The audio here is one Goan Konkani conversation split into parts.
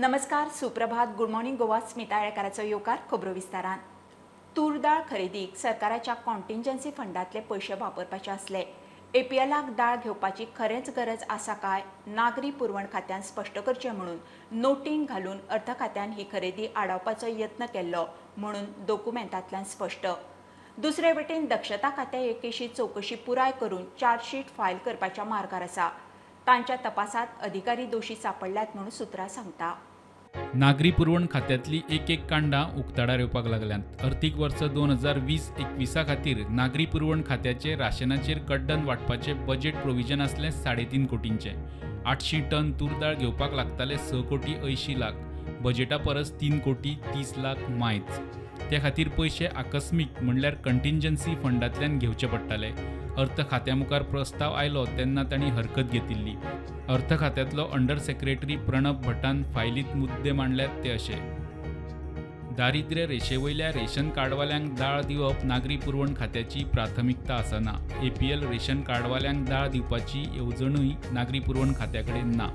नमस्कार, सुप्रभात, गुड मॉर्निंग गोवा. स्मिता आळेकाराचो येवकार खबरो विस्तारान. तूर दाळ खरेदीक सरकाराच्या कॉन्टिंजन्सी फंडांतले पयशे वापरपाचे आसले. एपीएलाक दाळ घेवपाची खरेंच गरज आसा काय नागरी पुरवण खात्यान स्पश्ट करचें म्हणून नोटींग घालून अर्थ खात्यान ही खरेदी आडावपाचो यत्न केल्लो म्हणून दोकुमेंतांतल्यान स्पश्ट. दुसरे वटेन दक्षता खात्या हे केशी चवकशी पुराय करून चार्जशीट फायल करपाच्या मार्गार आसा. तांच्या तपासात अधिकारी दोशी सापडल्यात म्हणून सूत्रां सांगता. नागरी पुरवण खात्यांतली एक एक कांडां उक्ताडार येवपाक लागल्यांत. अर्थीक वर्स 2020-21 खातीर नागरी पुरवण खात्याचे राशनाचेर कड्डन वांटपाचें बजेट प्रोविजन आसलें 3.5 कोटींचें. 800 टन तूर दाळ घेवपाक लागताले 6 कोटी 80 लाख, बजेटा परस 3 कोटी 30 लाख मायज. त्या खातीर पयशे आकस्मीक म्हणल्यार कंटिंजन्सी फंडांतल्यान घेवचे पडटाले. अर्थ खात्या मुखार प्रस्ताव आयलो तेन्ना तांणी हरकत घेतिल्ली. अर्थ खात्यांतलो अंडर सेक्रेटरी प्रणब भट्टान फायलींत मुद्दे मांडल्यात ते अशे: दारिद्र्य रेशेवयल्या रेशन कार्डवाल्यांक दाळ दिवप नागरी पुरवण खात्याची प्राथमिकता आसना. एपीएल रेशन कार्डवाल्यांक दाळ दिवपाची येवजणूय नागरी पुरवण खात्या कडेन ना.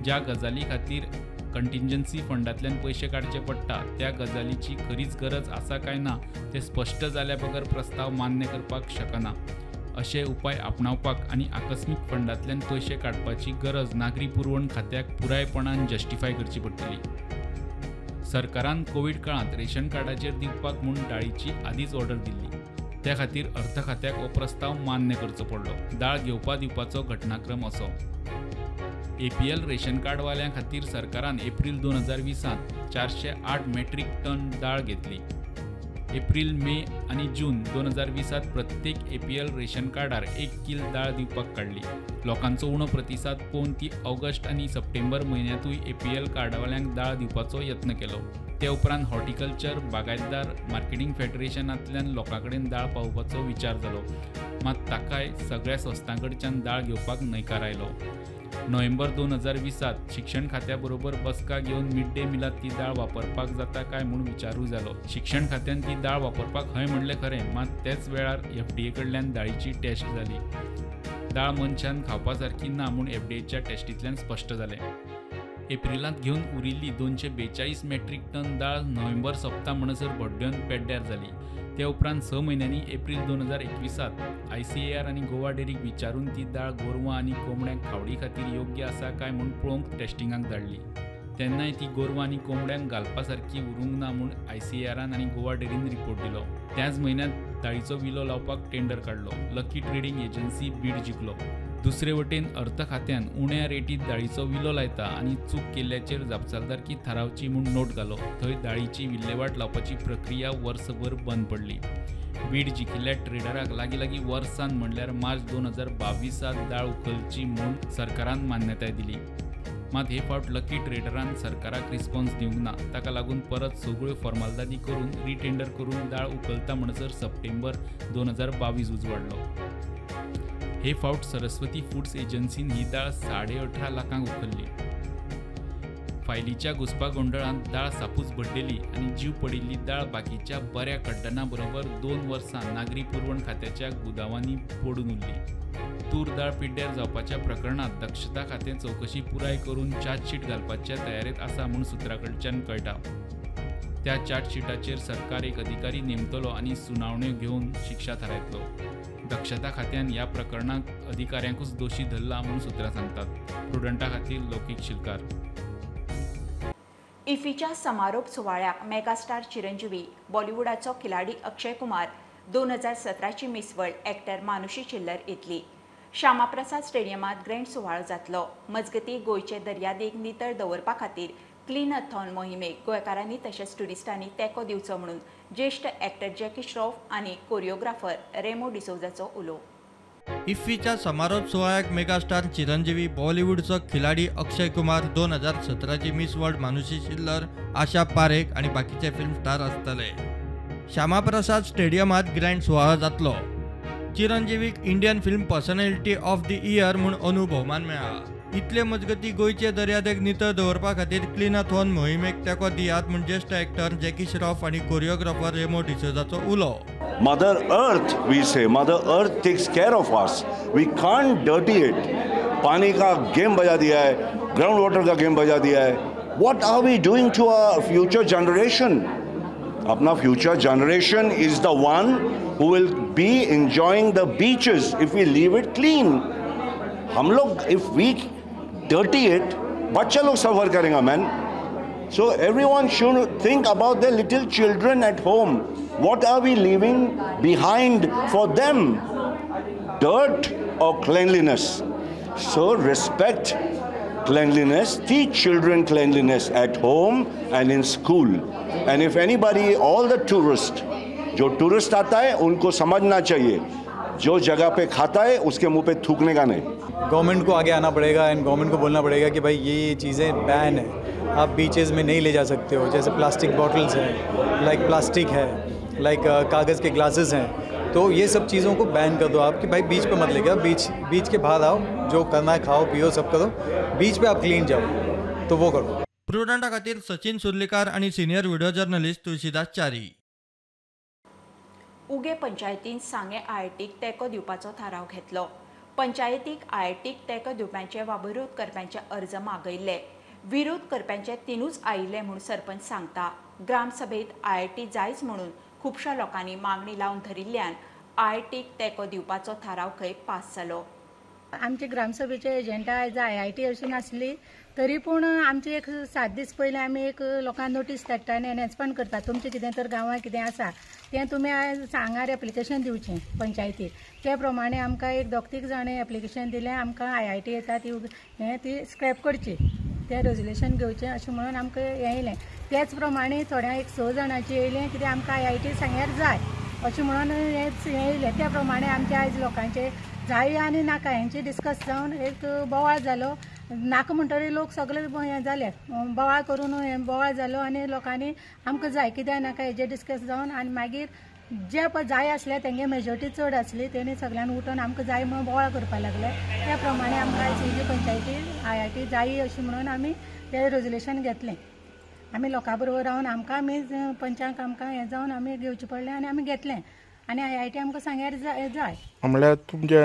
ज्या गजाली खातीर कंटिंजन्सी फंडांतल्यान पयशे काडचे पडटा त्या गजालीची खरीच गरज आसा काय ना तें स्पश्ट जाल्या बगर प्रस्ताव मान्य करपाक शकना. अशे उपाय आपणावपाक आनी आकस्मीक फंडांतल्यान पयशे काडपाची गरज नागरी पुरवण खात्याक पुरायपणान जस्टिफाय करची पडटली. सरकारान कोवीड काळांत रेशन कार्डाचेर दिवपाक म्हूण दाळीची आदींच ऑर्डर दिल्ली. त्या खातीर अर्थ खात्याक हो प्रस्ताव मान्य करचो पडलो. दाळ घेवपा दिवपाचो घटनाक्रम असो: एपीएल रेशन कार्डवाल्यां खातीर सरकारान एप्रील 2020 408 मेट्रीक टन दाळ घेतली. एप्रील, मे आनी जून 2020 प्रत्येक एपीएल रेशन कार्डार 1 कील दाळ दिवपाक काडली. लोकांचो उणो प्रतिसाद पळोवन ती ऑगस्ट आनी सप्टेंबर म्हयन्यांतूय एपीएल कार्डवाल्यांक दाळ दिवपाचो यत्न केलो. ते उपरांत हॉर्टिकल्चर, बागायतदार, मार्केटिंग फेडरेशनांतल्यान लोकां कडेन दाळ पावोवपाचो विचार जालो. मात ताकाय सगळ्या संस्थां कडच्यान दाळ घेवपाक न्हयकार आयलो. नोव्हेंबर 2020 शिक्षण खात्या बरोबर बसका घेवन मिड डे मिलांत ती दाळ वापरपाक जाता काय म्हूण विचारूय जालो. शिक्षण खात्यान ती दाळ वापरपाक हय म्हणलें खरें, मात तेच वेळार एफडीए कडल्यान दाळीची टेस्ट जाली. दाळ मनशान खावपा सारकी ना म्हूण एफडीएच्या टेस्टींतल्यान स्पश्ट जालें. एप्रिलांत घेवन उरिल्ली 242 मेट्रीक टन दाळ नोव्हेंबर सोंपता म्हणसर भड्ड्योन पेड्ड्यार जाली. ते उपरांत 6 म्हयन्यांनी एप्रील 2021 आयसीएआर आनी गोवा डेरीक विचारून ती दाळ गोरवां आनी कोंबड्यांक खावडी खातीर योग्य आसा काय म्हूण पळोवंक टेस्टिंगाक धाडली. तेन्नाय ती गोरवां आनी कोंबड्यांक घालपा सारकी उरूंक ना म्हूण आयसीएआरान आनी गोवा डेरीन रिपोर्ट दिलो. त्याच म्हयन्यांत दाळीचो विलो लावपाक टेंडर काडलो. लकी ट्रेडिंग एजन्सी बीड जिखलो. दुसरे वटेन अर्थ खात्यान उण्या रेटीत दाळीचो विलो लायता आनी चूक केल्ल्याचेर जापसालदारकी थारावची म्हूण नोट घालो. थंय दाळीची विल्हेवाट लावपाची प्रक्रिया वर्सभर बंद पडली. बीड जिखिल्ल्या ट्रेडराक लागीं लागीं वर्सान म्हणल्यार मार्च 2022 दाळ उखलची म्हूण सरकारान मान्यताय दिली. मात हे फावट लकी ट्रेडरान सरकाराक रिस्पॉन्स दिवंक ना. ताका लागून परत सगळ्यो फॉर्मालदादी करून रिटेंडर करून दाळ उखलता म्हणसर सप्टेंबर 2022 उजवाडलो. हे फावट सरस्वती फूड्स एजन्सीन ही दाळ 18.5 लाखांक उखल्ली. फायलीच्या घुसपा गोंदळांत दाळ सापूच भड्डेली आनी जीव पडिल्ली दाळ बाकीच्या बऱ्या कड्डना बरोबर 2 वर्सां नागरी पुरवण खात्याच्या गुदावांनी पडून उरली. तूर दाळ पिड्ड्यार जावपाच्या प्रकरणांत दक्षता खातें चवकशी पुराय करून चार्जशीट घालपाच्या तयारेंत आसा म्हूण सुत्रां कडच्यान कळटा. त्या चार्जशीटाचेर सरकार एक अधिकारी नेमतलो आनी सुनावण्यो घेवन शिक्षा थारायतलो. दक्षता खात्यान ह्या प्रकरणांत अधिकाऱ्यांकूच दोशी धरला म्हूण सुत्रां सांगतात. प्रुडंटा खातीर लौकीक शिलकार. इफीच्या समारोप सुवाळ्याक मेगास्टार चिरंजीवी, बॉलिवूडाचो खिलाडी अक्षय कुमार, 2017ची Miss World actor Manushi Chhillar येतली. श्यामाप्रसाद स्टेडियमांत ग्रँड सुवाळो जातलो. मजगती गोंयचे दर्यादेग नितळ दवरपा खातीर क्लीनथॉन मोहिमेक गोंयकारांनी तशेंच ट्युरिस्टांनी तेंको दिवचो म्हणून ज्येश्ठ एक्टर जॅकी श्रॉफ आनी कोरियोग्राफर रेमो डिसोजाचो उलो. इफ्फीच्या समारोप सुवाळ्याक मेगास्टार चिरंजीवी, बॉलिवूडचो खिलाडी अक्षय कुमार, 2017ची मिस वर्ल्ड मानुषी शिल्लर, आशा पारेख आनी बाकीचे फिल्म स्टार आसतले. श्यामाप्रसाद स्टेडियमांत ग्रँड सुवाळो जातलो. चिरंजीवीक Indian film personality of the year म्हूण अंदू भोवमान मेळ्ळा. इतले मजगती गोंयचे दर्यादेग नितळ दवरपा खातीर क्लिनाथॉन मोहिमेक तेंको दियात म्हूण ज्येश्ठ एक्टर जॅकी श्रॉफ आनी कोरियोग्राफर रेमो डिसोजाचो उलो. Mother Earth, we say, Mother Earth takes care of us. We can't dirty it. पानी का गेम बजा दिया है, ग्राउंड वाटर का गेम बजा दिया है। What are we doing to our future generation? अपना future generation is the one who will be enjoying the beaches if we leave it clean. Hum log if we dirty it, बच्चे लोग सफ़र करेंगे man. So everyone should think about their little children at home. What are we leaving behind for them? Dirt or cleanliness? So respect cleanliness, teach children cleanliness at home and in school. And if anybody, all the tourists, जो टूरिस्ट आता है उनको समझना चाहिए, जो जगह पे खाता है उसके मुंह पे थूकने का नहीं। गवर्नमेंट को आगे आना पड़ेगा एंड गवर्नमेंट को बोलना पड़ेगा कि भाई ये चीज़ें बैन है, आप बीचेस में नहीं ले जा सकते हो। जैसे प्लास्टिक बॉटल्स हैं, लाइक प्लास्टिक है, लाइक कागज़ के ग्लासेस हैं, तो ये सब चीज़ों को बैन कर दो आप कि भाई बीच पे मत लेके आओ, बीच के बाहर आओ, जो करना है खाओ पियो सब करो, बीच पे आप क्लीन जाओ, तो वो करो। प्रुडंटा खातीर सचिन सुर्लीकार आणि senior video journalist Tulsidas Chari. उगे पंचायतीन सांगें आयआयटीक तेंको दिवपाचो थाराव घेतलो। पंचायतीक आयआयटीक तेंको दिवप्यांचे वा विरोध करप्यांचे अर्ज मागयल्ले। विरोध करप्यांचे 3ूच आयिल्ले म्हूण सरपंच सांगता। ग्रामसभेत आयआयटी जायच म्हणून खुबश्या लोकांनी मागणी लावन धरिल्ल्यान आयआयटीक तेंको दिवपाचो थाराव खंय पास जालो। आमचे ग्रामसभेचे एजेंडा आयज आयआयटी अशी नासली तरी पूण आमचे एक 7 दीस पयलीं आमी एक लोकांक नोटीस धाडटा आनी एनाउन्समेंट करता, तुमचें कितें तर गांवांत कितें आसा तें तुमी आयज हांगार एप्लिकेशन दिवचें पंचायतीक। ते प्रमाणे आमकां एक 2-3 जाणां एप्लिकेशन दिलें, आमकां आयआयटी येता ती हें ती स्क्रॅप करची, तें रेजोल्युशन घेवचें अशें म्हणून आमकां हें येयलें। तेच प्रमाणे थोड्या एक 6 जाणांचें येयलें कितें आमकां आयआयटी सांग्यार जाय अशें म्हणून हें येयलें। त्या प्रमाणे आमचे आयज लोकांचे जाय आनी नाका हेंचे डिस्कस जावन एक बोवाळ जालो। नाका म्हणटरी लोक सगळे हें जाले, बोवाळ करून हें बोवाळ जालो आनी लोकांनी आमकां जाय कित्याक नाका हेजेर डिस्कस जावन आनी मागीर जे पळय जाय आसले तेंगे मेजॉरिटी चड आसली तेणी सगळ्यांनी उठून आमकां जाय म्हणून बोवाळ करपाक लागले। त्या प्रमाणे आमकां आयज ही पंचायती आयआयटी जाय अशी म्हणून आमी तें रेजोल्युशन घेतलें। आमी लोकां बरोबर रावन आमकां आमी पंचांक आमकां हें जावन आमी घेवचें पडलें आनी आमी घेतलें आनी आयआयटी आमकां सांग्यार जाय। म्हणल्यार तुमचे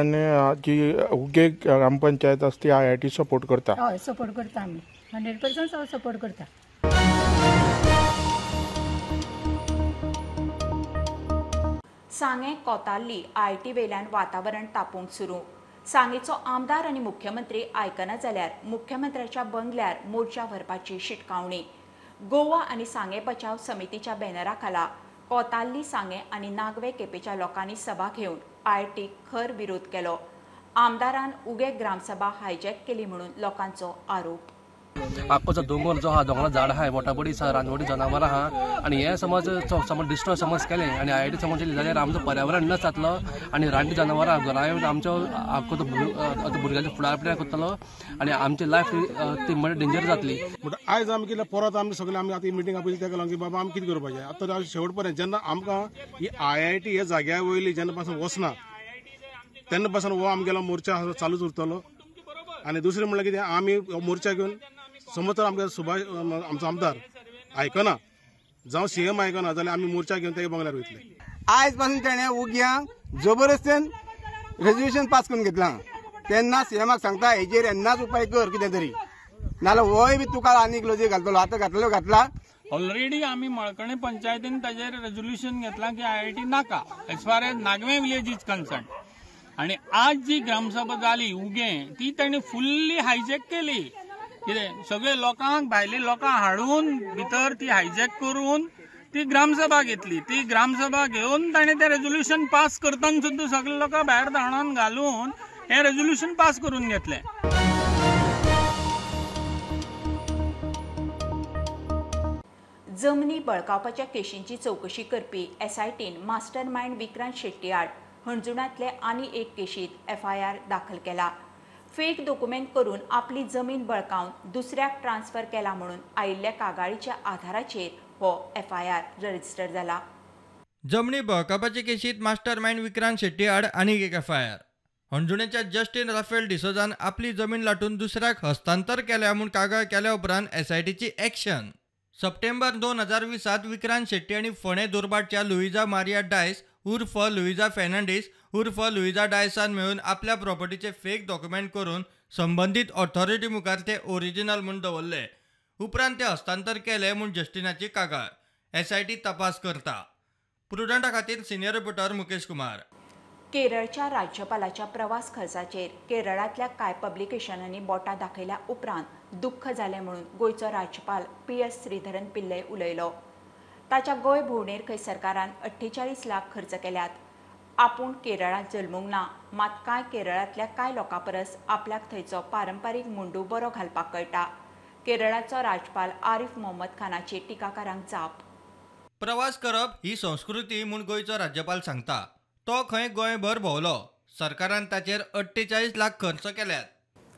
जी उगे ग्रामपंचायत आसा ती आयआयटी सपोर्ट करता? हय, सपोर्ट करता आमी, 100% सपोर्ट करता। सांगें कोताल्ली आयआयटी वेल्यान वातावरण तापूंक सुरू। सांगेचो आमदार आनी मुख्यमंत्री आयकना जाल्यार मुख्यमंत्र्याच्या बंगल्यार मोर्चा व्हरपाची शिटकावणी। गोवा आनी सांगें बचाव समितीच्या बॅनरा खाला कोताल्ली सांगें आनी नागवे केपेच्या लोकांनी सभा घेवन आयआयटीक खर विरोध केलो। आमदारान उगे ग्रामसभा हायजॅक केली म्हणून लोकांचो आरोप। आख्खो जो दोंगर जो आहा, दोंगरा झाड आहा, वोटाबडी आसा, रानवटी जनावरां आहा आनी हे समज समज डिस्ट्रॉय समज केलें आनी आयआयटी समज केली जाल्यार आमचो पर्यावरण नश्ट जातलो आनी रानटी जनावरां घरा येवन आमचो आख्खो तो भुरग्यांचो फुडार करतलो आनी आमची लायफ ती म्हणजे डेंजर जातली। बट आयज आमी कितें परत आमी सगळे आमी आतां मिटींग आपयली तेका लागून की बाबा आमी कितें करपाचें आतां शेवट पर्यंत जेन्ना आमकां ही आयआयटी ह्या जाग्या वयली जेन्ना पासून वचना तेन्ना पासून हो आमगेलो मोर्चा चालूच उरतलो। आनी दुसरें म्हणल्यार कितें आमी मोर्चा घेवन समज तर आमकां सुभाष आमचो आमदार आयकना जावं सीएम आयकना जाल्यार आमी मोर्चा घेवन ते बंगल्यार वयतले। आयज पासून तेणें उग्यांक जबरदस्तीन रेजोल्युशन पास करून घेतलां। तेन्ना सीएमाक सांगता हेजेर येन्नाच उपाय कर कितें तरी, नाजाल्यार होय बी तुका आनीक लजे घालतलो। आतां घातलो घातला ऑलरेडी आमी मळकणे पंचायतीन ताजेर रेजोल्युशन घेतलां की आयआयटी नाका as far as Nagve village is concern. आनी आज जी ग्रामसभा जाली उगें ती तांणी फुल्ली हायजॅक केली। कितें सगळे लोकांक भायले लोकांक हाडून भितर ती हायजॅक करून ती ग्रामसभा घेतली। ती ग्रामसभा घेवन ताणें तें रेजोल्युशन पास करतना सुद्दां सगळे लोकांक भायर धांवडावन घालून हें रेजोल्युशन पास करून घेतलें। जमनी बळकावपाच्या केशींची चवकशी करपी एसआयटीन मास्टर मायंड विक्रांत शेट्टी आड हणजुणांतले आनी एक केशीत एफआयआर दाखल केला। फेक डॉक्युमेंट करून आपली जमीन बळकावन दुसऱ्याक ट्रान्सफर केला म्हणून आयिल्ल्या कागाळीच्या आधाराचेर हो एफआयआर रजिस्टर जाला। जमनी बळकावपाचे केशीत मास्टर मायंड विक्रांत शेट्टी आड आनीक एक एफआयआर। हणजुणेच्या जस्टीन राफेल डिसोजान आपली जमीन लाटून दुसऱ्याक हस्तांतर केल्या म्हूण कागाळ केल्या उपरांत एसआयटीची एक्शन। सप्टेंबर 2020 विक्रांत शेट्टी आनी फोंडें दुर्भाटच्या लुईजा मारिया डायस उर्फ लुईजा फेर्नांडीस उर्फ लुईजा डायसान मेळून आपल्या प्रॉपर्टीचे फेक डॉक्युमेंट करून संबंदीत ऑथॉरिटी मुखार ते ओरिजिनल म्हूण दवरले. उपरांत ते हस्तांतर केले म्हूण जस्टिनाची कागाळ. एसआयटी तपास करता. प्रुडंटा खातीर सिनियर रिपोर्टर मुकेश कुमार. केरळच्या राज्यपालाच्या प्रवास खर्चाचेर केरळांतल्या कांय पब्लिकेशनांनी बोटां दाखयल्या उपरांत दुख्ख जालें म्हणून गोंयचो राज्यपाल पी.एस. श्रीधरन पिल्लय उलयलो. ताच्या गोंय भोंवडेर खंय सरकारान 48 लाख खर्च केल्यात. आपूण केरळांत जल्मूंक ना, मात कांय केरळांतल्या कांय लोकां परस आपल्याक थंयचो पारंपारीक मुंडू बरो घालपाक कळटा. केरळाचो राज्यपाल आरिफ मोहम्मद खानाची टिकाकारांक जाप. प्रवास करप ही संस्कृती म्हूण गोंयचो राज्यपाल सांगता. तो खंय गोंयभर भोंवलो. सरकारान ताचेर 48 लाख खर्च केल्यात.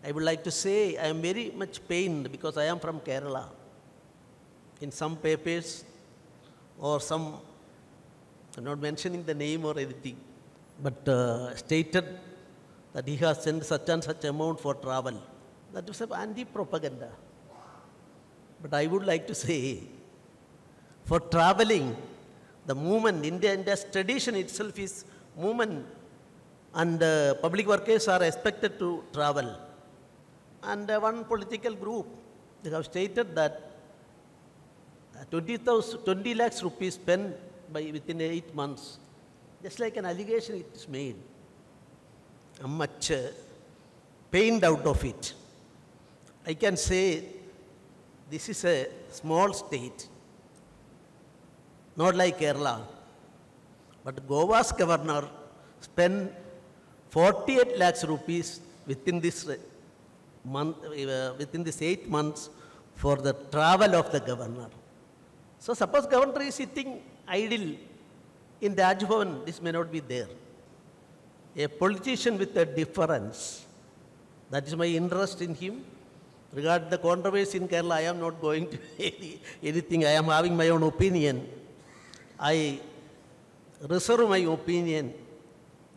I would like to say I am very much pained because I am from Kerala. In some papers or some, I'm not mentioning the name or anything, but stated that he has sent such and such amount for travel. That was an anti-propaganda. But I would like to say, for traveling, the movement, India's tradition itself is movement, and public workers are expected to travel. And one political group, they have stated that 20 lakhs rupees spent by within 8 months, just like an allegation it is made. I'm much pained out of it. I can say this is a small state, not like Kerala. But Goa's governor spent 48 lakhs rupees within this month, within this 8 months for the travel of the governor. So suppose governor is sitting idle in the Raj Bhavan, this may not be there. A politician with a difference, that is my interest in him. Regarding the controversy in Kerala, I am not going to anything. I am having my own opinion. I reserve my opinion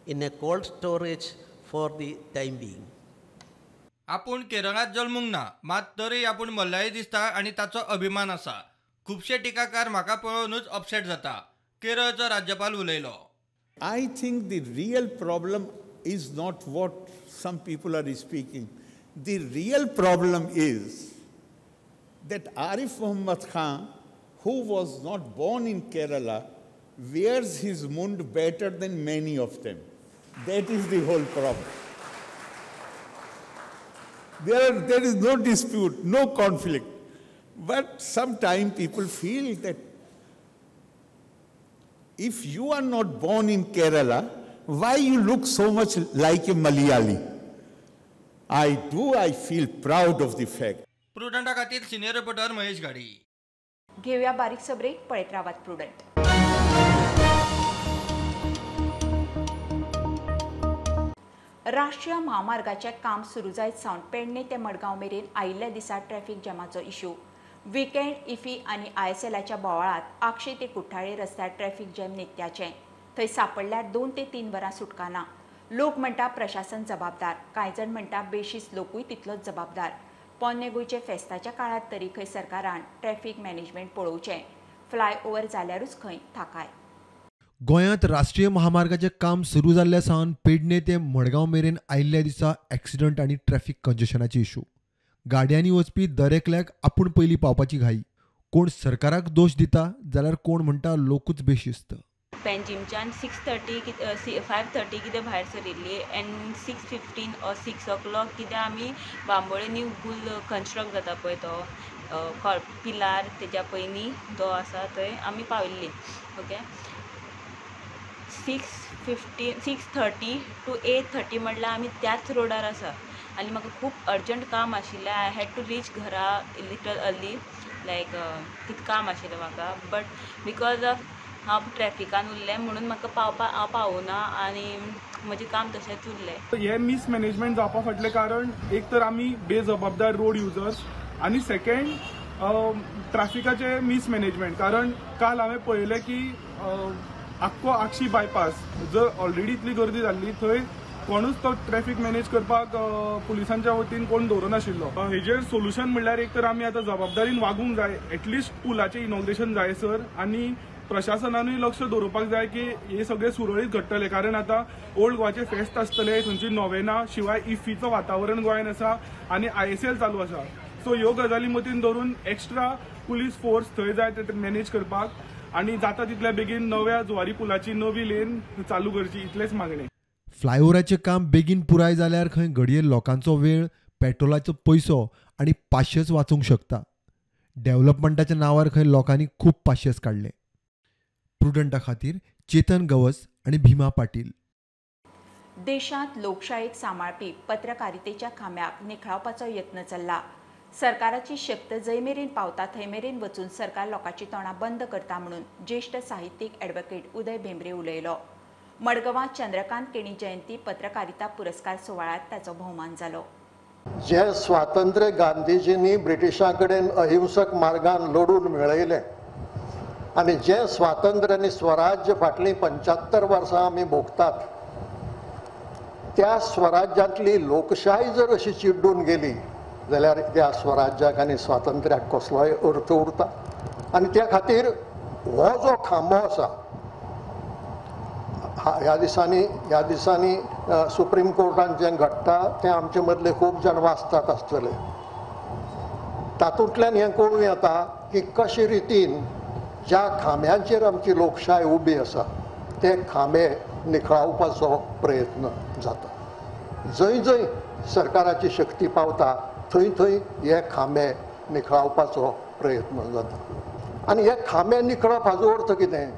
in a cold storage for the time being. आपूण केरळांत जल्मूंक ना, मात तरी आपूण मल्याळी दिसता आनी ताचो अभिमान आसा. खुबशे टिकाकार म्हाका पळोवनूच अपसेट जाता. केरळचो राज्यपाल उलयलो. I think the real problem is not what some people are speaking. The real problem is that Arif Mohammad Khan, who was not born in Kerala, wears his mund better than many of them. That is the whole problem. There is no dispute, no conflict. But sometimes people feel that if you are not born in Kerala, why you look so much like a Malayali? I feel proud of the fact. प्रुडंटा खातीर सिनियर रिपोर्टर महेश गाडी. घेऊया बारीकसो ब्रेक, पळयत रावात प्रुडंट. राष्ट्रीय म्हामार्गाचें काम सुरू जायत सावन पेडणे ते मडगांव मेरेन आयिल्ल्या दिसा ट्रॅफिक जॅमाचो इश्यू. विकेंड इफी आनी आयएसएलाच्या बोवाळांत आगशी ते कुठ्ठाळे रस्त्यार ट्रॅफिक जॅम नित्याचें. थंय सापडल्यार 2 ते 3 वरां सुटका ना. लोक म्हणटा प्रशासन जबाबदार, कांय जाण म्हणटा बेशीस लोकूय तितलोच जबाबदार. पोन्ने गोंयचे फेस्ताच्या काळांत तरी खंय सरकारान ट्रॅफिक मॅनेजमेंट पळोवचें. फ्लायओव्हर जाल्यारूच खंय थाकाय. गोंयांत राष्ट्रीय महामार्गाचें काम सुरू जाल्ल्या सावन पेडणे ते मडगांव मेरेन आयिल्ल्या दिसा एक्सिडंट आनी ट्रॅफिक कंजेशनाची इशू. गाडयांनी वचपी दरेकल्याक आपूण पयलीं पावपाची घाई. कोण सरकाराक दोश दिता जाल्यार कोण म्हणटा लोकूच बेशिस्त. पेंजिमच्यान 6:30 5:30 कितें भायर सरिल्ली एंड 6:15 ऑर 6 o'clock कितें आमी बांबोळे न्यू पूल कन्स्ट्रक्ट जाता पळय तो पिलार तेज्या पयलीं तो आसा थंय आमी पाविल्ली. ओके, 6:15 6:30 टू 8:30 म्हटल्यार आमी त्याच रोडार आसा आनी म्हाका खूब अर्जंट काम आशिल्लें. I had to reach घरा लिटल अर्ली, लायक कितें काम आशिल्लें म्हाका, बट because of हांव ट्रॅफिकान उरलें म्हणून म्हाका पावपा हांव पावना आनी म्हजें काम तशेंच उरलें. हें मिसमॅनेजमेंट जावपा फाटलें कारण एक तर आमी बेजबाबदार रोड युजर्स आनी सेकंड ट्रॅफिकाचें मिसमॅनेजमेंट. कारण काल हांवें पळयलें की आख्खो आगशी बायपास जर ऑलरेडी इतली गर्दी जाल्ली थंय कोणूच तो ट्रॅफिक मॅनेज करपाक पुलिसांच्या वतीन कोण दवरनाशिल्लो. हेजेर सोल्युशन म्हणल्यार एक तर आमी आतां जबाबदारीन वागूंक जाय, एटलिस्ट पुलाचें इनॉग्रेशन जाय सर, आनी प्रशासनानूय लक्ष दवरपाक जाय की हे सगळें सुरळीत घडटलें. कारण आतां ओल्ड गोवाचें फेस्त आसतलें, थंयची नोवेना, शिवाय इफ्फीचो वातावरण गोंयांत आसा आनी ISL चालू आसा. सो ह्यो गजाली मतीन धरून एक्स्ट्रा पुलीस फोर्स थंय जाय ते मॅनेज करपाक आनी जाता तितल्या बेगीन नव्या जुवारी पुलाची नवी लेन चालू करची, इतलेंच मागणें. फ्लायओव्हराचें काम बेगीन पुराय जाल्यार खंय घडये लोकांचो वेळ, पेट्रोलाचो पयसो आनी पाशेच वाचूंक शकता. डेव्हलपमेंटाच्या नांवार खंय लोकांनी खूब पाशेस काडले. प्रुडंटा खातीर चेतन गवस आनी भीमा पाटील. देशांत लोकशायेक सांबाळपी पत्रकारितेच्या खांब्याक निखळावपाचो यत्न चल्ला. सरकाराची शक्त जंय मेरेन पावता थंय मेरेन वचून सरकार लोकांची तोंडां बंद करता म्हणून ज्येश्ठ साहित्यीक ॲडव्होकेट उदय भेंब्रे उलयलो. मडगांवां चंद्रकांत केणी जयंती पत्रकारिता पुरस्कार सुवाळ्यांत ताचो भोवमान जालो. जे स्वातंत्र्य गांधीजींनी ब्रिटिशां कडेन अहिंसक मार्गान लढून मेळयलें आनी जें स्वातंत्र्य आनी स्वराज्य फाटलीं 75 वर्सां आमी भोगतात त्या स्वराज्यांतली लोकशाय जर अशी चिड्डून गेली जाल्यार त्या स्वराज्याक आनी स्वातंत्र्याक कसलोय अर्थ उरता. आनी त्या खातीर हो जो खांबो आसा ह्या दिसांनी सुप्रीम कोर्टान जें घडटा तें आमचे मदले खूब जाण वाचतात आसतले. तातूंतल्यान हें कळूं येता की कशे रितीन ज्या खांब्यांचेर आमची लोकशाय उबी आसा ते खांबे निखळावपाचो प्रयत्न जाता. जंय जंय सरकाराची शक्ती पावता थंय थंय हे खांबे निखळावपाचो प्रयत्न जाता. आनी हे खांबे निखळप हाजो अर्थ कितें?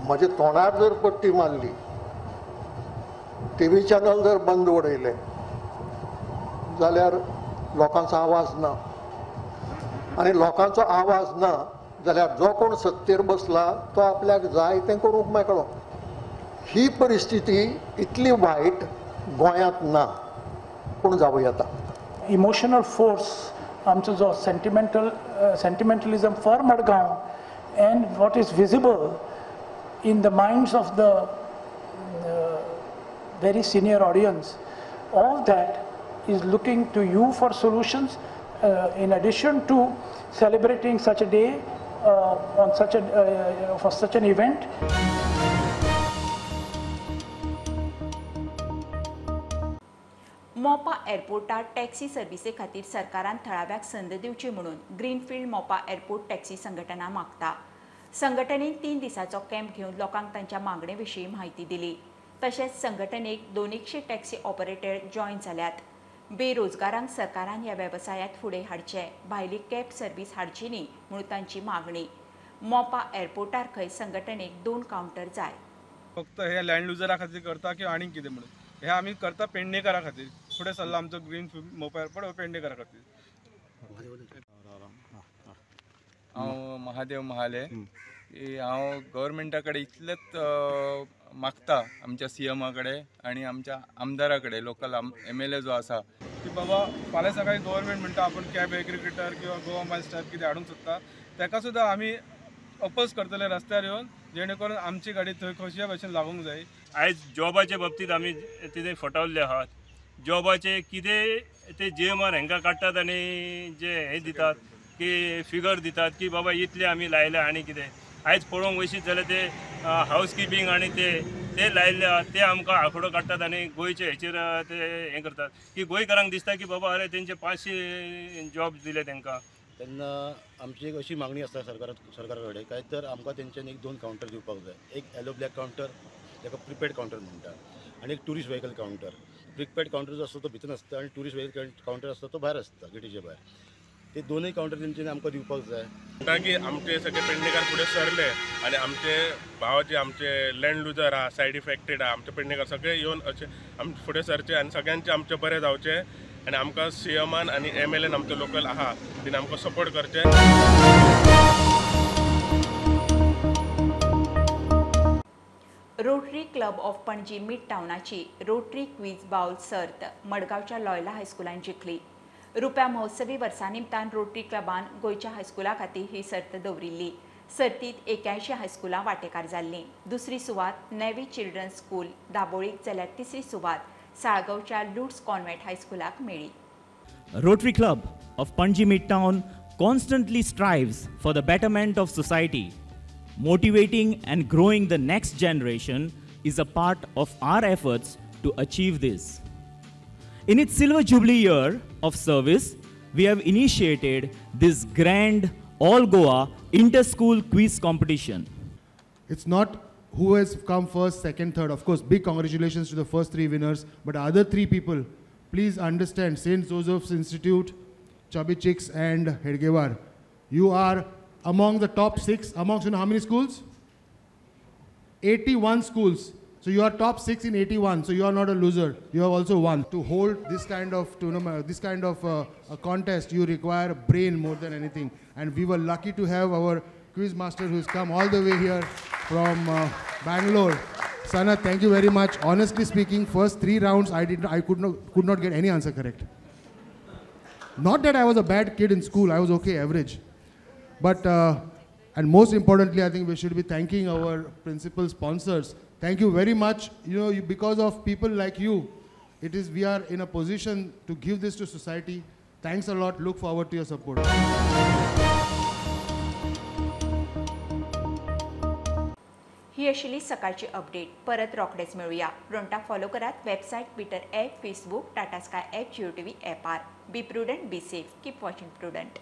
म्हज्या तोंडार जर पट्टी मारली, टीव्ही चॅनल जर बंद उडयले जाल्यार लोकांचो आवाज ना, आनी लोकांचो आवाज ना जाल्यार जो कोण सत्तेर बसला तो आपल्याक जाय तें करूंक मेकळो. ही परिस्थिती इतली वायट गोंयांत ना, पूण जावं येता. इमोशनल फोर्स आमचो जो sentimentalism for Madgaon and what is visible in the minds of the very senior audience, all that is looking to you for solutions. In addition to celebrating such a day on such a for such an event. Mopa एअरपोर्टार taxi services खातीर सरकारान थळाव्याक संद दिवची म्हणून ग्रीनफिल्ड मोपा एअरपोर्ट टॅक्सी संघटना मागता. संघटनेन 3 दिसांचो कॅम्प घेवन लोकांक तांच्या मागणे विशीं म्हायती दिली. तशेंच संघटनेक 200 टॅक्सी ऑपरेटर जॉयन जाल्यात. बेरोजगारांक सरकारान ह्या वेवसायांत फुडें हाडचे, भायली कॅब सर्वीस हाडची न्ही म्हणून तांची मागणी. मोपा एअरपोर्टार खंय संघटनेक 2 कावंटर जाय. फक्त हे लँड लुजरा खातीर करता की आनीक कितें म्हणून हे आमी करता पेडणेकारा खातीर. फुडें सरला आमचो ग्रीन मोपा एअरपोर्ट हो पेडणेकारा खातीर. हांव महादेव महाले. हांव गव्हर्मेंटा कडेन इतलेंच मागता आमच्या सीएमा कडेन आनी आमच्या आमदारा कडेन, लोकल MLA जो आसा की बाबा फाल्यां सकाळी गव्हर्मेंट म्हणटा आपूण कॅब एग्रिगेटर किंवा गोवा मायल्स टायप कितें हाडूंक सोदता, ताका सुद्दां आमी अपोज करतले रस्त्यार येवन, जेणे करून आमची गाडी थंय खंयच्याय भशेन लागूंक जाय. आयज जॉबाचे बाबतींत आमी कितें फटवल्ले आहात. जॉबाचे कितें ते GMR हांकां काडटात आनी जे हें दितात की फिगर दितात की बाबा इतले आमी लायले आनी कितें. आयज पळोवंक वयशीत जाल्यार ते हावस किपिंग आनी ते लायिल्ले आहा ते आमकां आंकडो काडटात आनी गोंयचे हेचेर ते हें करतात की गोंयकारांक दिसता की बाबा अरे तेंचे 500 जॉब दिले तांकां. तेन्ना आमची एक अशी मागणी आसा सरकारा कडेन काय तर आमकां तेंच्यानी 1-2 कावंटर दिवपाक जाय. एक येलो ब्लॅक कावंटर ताका प्रिपेड कावंटर म्हणटा आनी एक tourist vehicle counter. Prepaid counter जो आसता तो भितर आसता आनी ट्युरिस्ट व्हेकल कावंटर आसता तो भायर आसता, गेटीच्या भायर. ते दोनूय कावंटर तेंच्यांनी आमकां दिवपाक जाय. म्हणटा की आमचे सगळे पेडणेकार फुडें सरले आनी आमचे भाव जे आमचे लँड लुजर आहा, सायड इफेक्टेड आहा, आमचे पेडणेकार सगळे येवन अशे आमचे फुडें सरचे आनी सगळ्यांचे आमचें बरें जावचें आनी आमकां सीएमान आनी MLA आमचो लोकल आहा तेणी आमकां सपोर्ट करचें. Rotary club of Panaji mid टावनाची rotary quiz bowl सर्त मडगांवच्या लॉयला हायस्कुलान जिखली. रुप्या महोत्सवी वर्सा निमतान रोटरी क्लबान गोंयच्या हायस्कुला खातीर ही सर्त दवरिल्ली. सर्तीत 81 हायस्कुलां वांटेकार जाल्लीं. दुसरी सुवात नेव्ही चिल्ड्रन्स स्कूल दाबोळीक जाल्यार तिसरी सुवात साळगांवच्या लुड्स कॉन्व्हेंट हायस्कुलाक मेळ्ळी. Rotary Club of Panaji Midtown constantly strives for the betterment of society. Motivating and growing the next generation is a part of our efforts to achieve this. In its Silver Jubilee year of service, we have initiated this grand All Goa Inter-School Quiz Competition. It's not who has come first, second, third. Of course, big congratulations to the first 3 winners, but other 3 people, please understand, St. Joseph's Institute, Chubby Chicks and Hedgewar, you are among the top 6, amongst you know how many schools? 81 schools. So you are top 6 in 81, so you are not a loser. You have also won. To hold this kind of tournament, this kind of a contest, you require a brain more than anything. And we were lucky to have our quiz master who's come all the way here from Bangalore. Sana, thank you very much. Honestly speaking, first 3 rounds I could not get any answer correct. Not that I was a bad kid in school, I was okay, average. But, and most importantly, I think we should be thanking our principal sponsors. Thank you very much. You know, because of people like you, we are in a position to give this to society. Thanks a lot. Look forward to your support. ही आशिल्ली सकाळची अपडेट. परत रोखडेच मेळुया. प्रुडंटाक फॉलो करात website, Twitter app, Facebook, Tata Sky app, Jio TV ऍपार. Be prudent, be safe, keep watching Prudent.